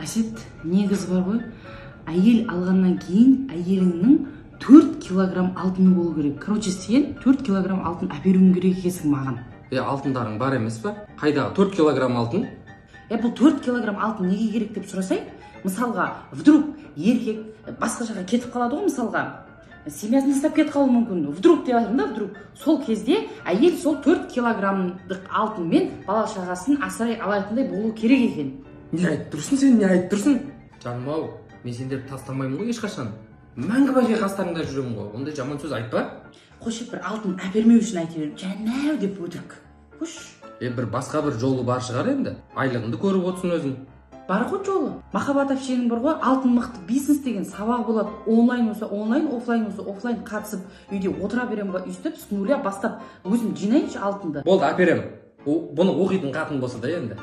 Әсет, негізі бар ғой, әйел алғаннан кейін әйеліңнің 4 килограмм алтыны болу керек. Короче, сен 4 килограмм алтын әперуің керек екенсің маған. Е, алтындарың бар емес па? Қайдағы 4 килограмм алтын? Е, бұл 4 килограмм алтын неге керек деп сұрасай, мысалға, вдруг еркек басқа жаққа кетіп қалады ғой, мысалға, семьясын тастап кетіп қалуы мүмкін. Вдруг деп жатырмын да, вдруг. Сол кезде әйел сол 4 килограммдық алтынмен бала шағасын асырай алатындай болу керек екен. Не айтып тұрсың сен, не айтып тұрсың, жаным ау? Мен сендерді тастамаймын ғой ешқашан, мәңгі бақи қастарыңда жүремін ғой. Ондай жаман сөз айтпа. Қойшы, бір алтын әпермеу үшін айта беремін, жаным ау деп өтірік. Қойшы. Е, бір басқа бір жолы бар шығар енді, айлығыңды көріп отырсың өзің. Бар ғой жолы. Махаббат әпшенің бар ғой, «Алтын мықты бизнес» деген сабағы болады. Онлайн болса онлайн, офлайн болса офлайн қатысып, үйде отыра беремін ба өйстіп, с нуля бастап өзім жинайыншы алтынды. Болды, әперемін. Бұны оқитын қатын болса да енді.